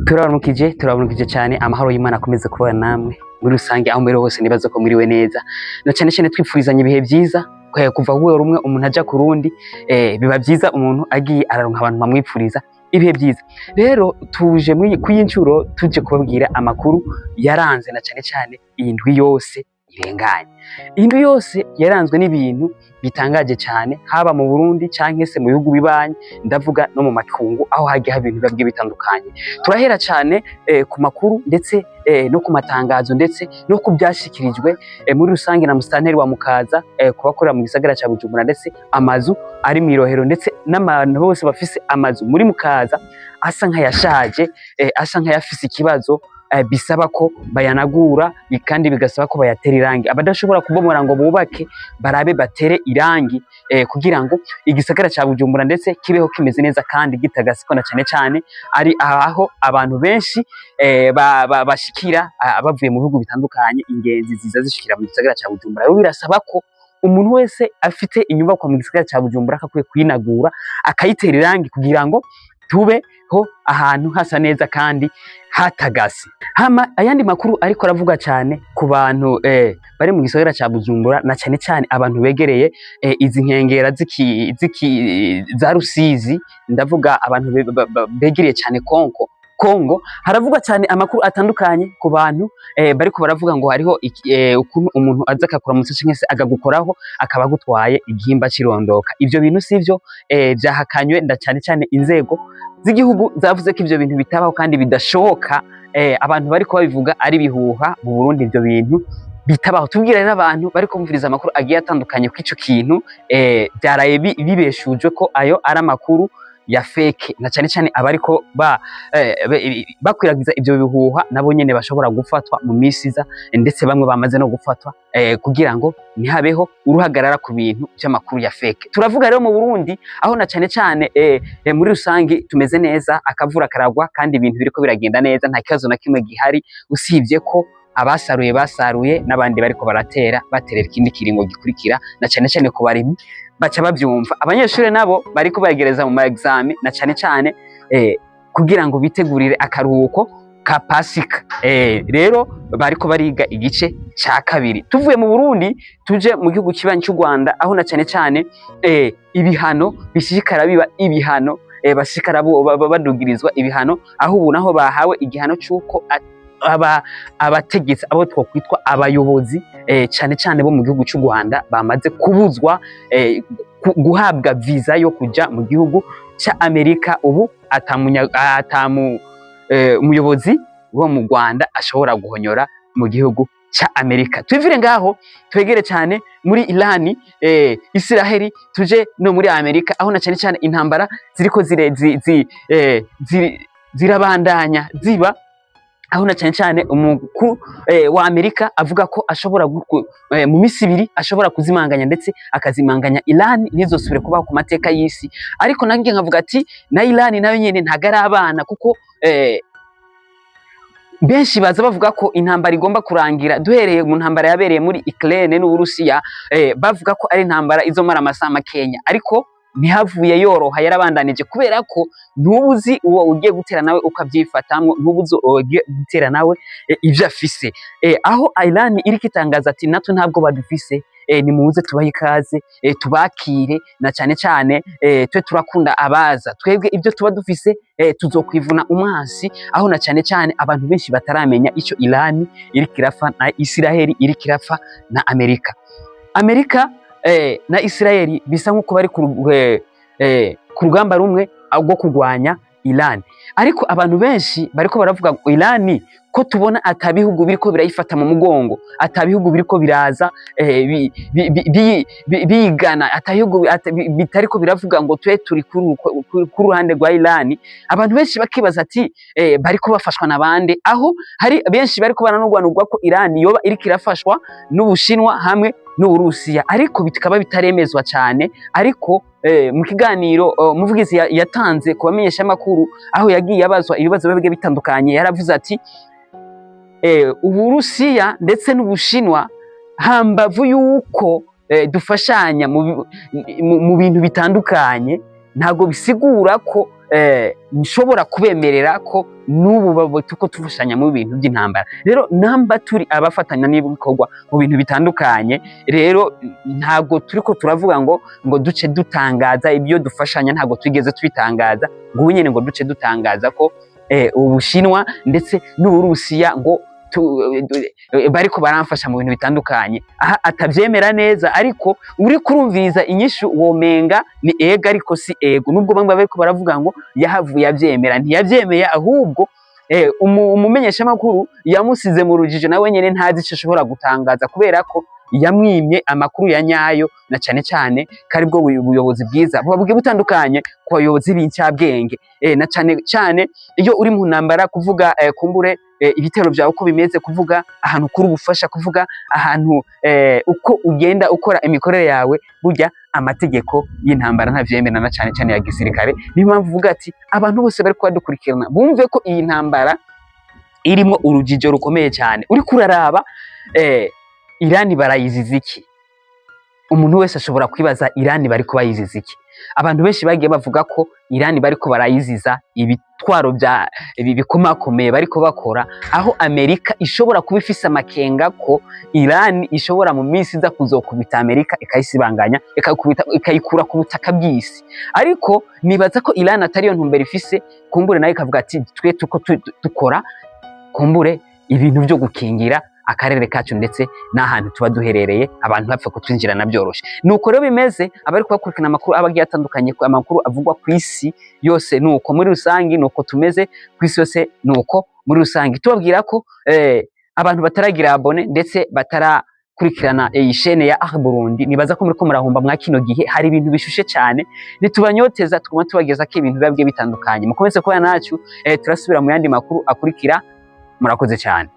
Turabaramukije, turabaramukije cyane. Amahoro y'Imana akomeze kubana namwe muri rusange aho muri hose. Nibaza ko mwiriwe neza, na cyane cyane twifurizanya ibihe byiza. Kuva huwe rumwe umuntu aja ku rundi, biba byiza umuntu agiye araronka abantu bamwipfuriza ibihe byiza. Rero tuje kuyi nshuro tuje kubabwira amakuru yaranze na cyane cyane iyi ndwi yose irenganye. Iyi ndwi yose yaranzwe n'ibintu bitangaje cyane, haba mu Burundi canke se mu bihugu bibanyi, ndavuga no mu makungu, aho hagiye haba ibintu biba bitandukanye. Turahera cyane ku makuru ndetse no ku matangazo ndetse no ku byashikirijwe muri rusange na musitanteri wa Mukaza ku bakorera mu gisagara ca Bujumbura, ndetse amazu ari mu Irohero, ndetse n'abantu bose bafise amazu muri Mukaza asa nk'ayashaje, asa nk'ayafise ikibazo, bisaba ko bayanagura kandi bigasaba ko bayatera irangi. Abadashobora kubomora ngo bubake, barabe batere irangi kugira ngo igisagara ca Bujumbura ndetse kibeho kimeze neza kandi gitagasiko, na cane cane ari aho abantu benshi bashikira bavuye mu bihugu bitandukanye. Ingenzi ziza zishikira mu gisagara ca Bujumbura. Rero birasaba ko umuntu wese afite inyubakwa mu gisagara ca Bujumbura akakwiye kuyinagura, akayitera irangi, kugira ngo tubeho ahantu hasa neza kandi hatagase. Hama ayandi makuru ariko aravuga cyane ku bantu bari mu gisagara ca Bujumbura, na cyane cyane abantu begereye izi nkengera ziki za Rusizi, ndavuga abantu begereye cyane Kongo. Haravugwa cyane amakuru atandukanye ku bantu bariko baravuga ngo hariho ukuntu umuntu aza akakuramutsa canke se akagukoraho, akaba agutwaye igihimba c'irondoka. Ivyo bintu sivyo, vyahakanywe nda cyane cyane inzego z'igihugu zavuze ko ivyo bintu bitabaho kandi bidashoboka. Abantu bariko babivuga ari bihuha. Mu Burundi ivyo bintu bitabaho. Tubwira rero abantu bariko bumviriza amakuru agiye atandukanye ko ico kintu byaraye bibeshujwe ko ayo ari amakuru ya fake, na cyane cyane abariko bakwiragiza ivyo bihuha nabo nyene bashobora gufatwa mu misi iza, ndetse bamwe bamaze no gufatwa, kugira ngo ntihabeho uruhagarara ku bintu vy'amakuru ya fake. Turavuga rero mu Burundi, aho na cyane cyane muri rusange tumeze neza, akavura karagwa kandi ibintu biriko biragenda neza, nta kibazo na kimwe gihari, usibye ko abasaruye basaruye n'abandi bariko baratera baterera ikindi kiringo gikurikira, na cyane cyane ku barimyi baca bavyumva. Abanyeshuri nabo bariko bagereza mu ma examen, na cyane cyane kugira ngo bitegurire akaruhuko ka Pasika. Rero bariko bariga igice ca kabiri. Tuvuye mu Burundi tuje mu gihugu kibanyi cy'u Rwanda, aho na cyane cyane ibihano bishishikara biba ibihano, bashishikara badugirizwa ibihano, aho ubu naho bahawe igihano c'uko abategetsi, abo twokwitwa abayobozi, cyane cyane bo mu gihugu cy'u Rwanda, bamaze kubuzwa guhabwa visa yo kuja mu gihugu ca Amerika. Ubu atamu umuyobozi wo mu Rwanda ashobora guhonyora mu gihugu ca Amerika. Twivire ngaho twegere cyane muri Irani, Israheli, tuje no muri Amerika, aho na cyane cyane intambara ziriko zire, zi, zi, eh, ziri, zirabandanya ziba, aho na cyane cyane umukuru wa Amerika avuga ko ashobora mu minsi 2 ashobora kuzimanganya, ndetse akazimanganya Iran ntizosubire kubaho ku mateka y'isi. Ariko nanjye nkavuga ati na Iran nayo nyene ntago ari abana, kuko benshi baza bavuga ko intambara igomba kurangira. Duhereye mu ntambara yabereye muri Ukraine n'Uburusiya, bavuga ko ari intambara izomara amasaha makenya, ariko ntihavuye yoroha, yarabandanije, kubera ko ntubuzi uwo ugiye gutera nawe ukavyifatamwo, ntubuzi uwo ugiye gutera nawe ivyo afise. Aho Iran iriko itangaza ati natwe ntabwo badufise, nimuze tubahe ikaze, tubakire, na cyane cyane twe turakunda abaza, twebwe ibyo tuba dufise tuzokwivuna umwansi. Aho na cyane cyane abantu benshi bataramenya ico Iran iriko irafa na Israel, iriko irafa na Amerika. Amerika na Israel bisa nk'uko bari ku rugamba rumwe rwo kurwanya Iran, ariko abantu benshi bariko baravuga ngo Iran ko tubona atabihugu biriko birayifata mu mugongo, atabihugu biriko biraza bigana, atabihugu bitariko biravuga ngo twe turi ku ruhande rwa Iran. Abantu benshi bakibaza ati bariko bafashwa na bande? Aho hari benshi bariko baranurwanurwa ko Iran yoba iriko irafashwa n'Ubushinwa hamwe n'Uburusiya, ariko bikaba bitaremezwa cyane. Ariko mu kiganiro umuvugizi yatanze ku bamenyeshamakuru, aho yagiye abazwa ibibazo bigiye bitandukanye, yaravuze ati Uburusiya ndetse n'Ubushinwa, hambavu yuko dufashanya mu bintu bitandukanye, ntabwo bisigura ko nshobora kubemerera ko n'ubu tuko tufashanya mu bintu by'intambara. Rero namba turi abafatanya n'ibikorwa mu bintu bitandukanye, rero ntabwo turiko turavuga ngo duce dutangaza ibyo dufashanya. Ntabwo twigeze tubitangaza ngo ubu nyene ngo duce dutangaza ko Ubushinwa ndetse n'Uburusiya ngo bariko baramfasha mu bintu bitandukanye. Aha atavyemera neza, ariko uri kurumviriza inyishu womenga ni ego, ariko si ego. Nubwo bamwe bariko baravuga ngo yahavuye avyemera, ntiyavyemeye, ahubwo umumenyeshamakuru yamusize mu rujijo, nawe nyene ntazi ico ashobora gutangaza kubera ko yamwimye amakuru ya nyayo, na cane cane ko aribwo buyobozi bwiza buba bugiye butandukanye ku bayobozi b'incabwenge, na cane cane iyo uri mu ntambara, kuvuga kumbure ibitero vyawe uko bimeze, kuvuga ahantu kuri ubufasha, kuvuga ahantu uko ugenda ukora imikorere yawe, burya amategeko y'intambara ntavyemera, na cane cane ya gisirikare. Niyo mpamvu uvuga ati abantu bose bariko badukurikirana bumve ko iyi ntambara irimwo urujijo rukomeye cyane. Uriko uraraba Irani barayiziza iki? Umuntu wese ashobora kwibaza Irani bariko bayiziza iki. Abantu benshi bagiye bavuga ko Irani bariko barayiziza ibitwaro bya ibi bikomakomeye bariko bakora, aho Amerika ishobora kuba ifise amakenga ko Irani ishobora mu minsi iza kuzokubita Amerika, ikayisibanganya, ikayikubita, ikayikura ku butaka bw'isi. Ariko nibaza ko Irani atariyo ntumbero ifise. Kumbure nayo ikavuga ati twe tuko dukora kumbure ibintu byo gukingira akarere kacu ndetse n'ahantu tuba duherereye, abantu bapfa kutwinjirana byoroshe. Nuko rero bimeze. Abari kubakurikirana amakuru aba agiye atandukanye, amakuru avugwa ku isi yose, nuko muri rusangi nuko tumeze ku isi yose. Nuko muri rusangi tubabwira ko abantu bataragira abonné ndetse batarakurikirana iyi chaîne ya Ah Burundi, nibaza ko muriko murahomba. Mwa kino gihe hari ibintu bishushe cyane, nitubanyoteza tuguma tubageza ko ibintu biba bigiye bitandukanye. Mukomeze kubana nacu, turasubira mu yandi makuru akurikira. Murakoze cyane.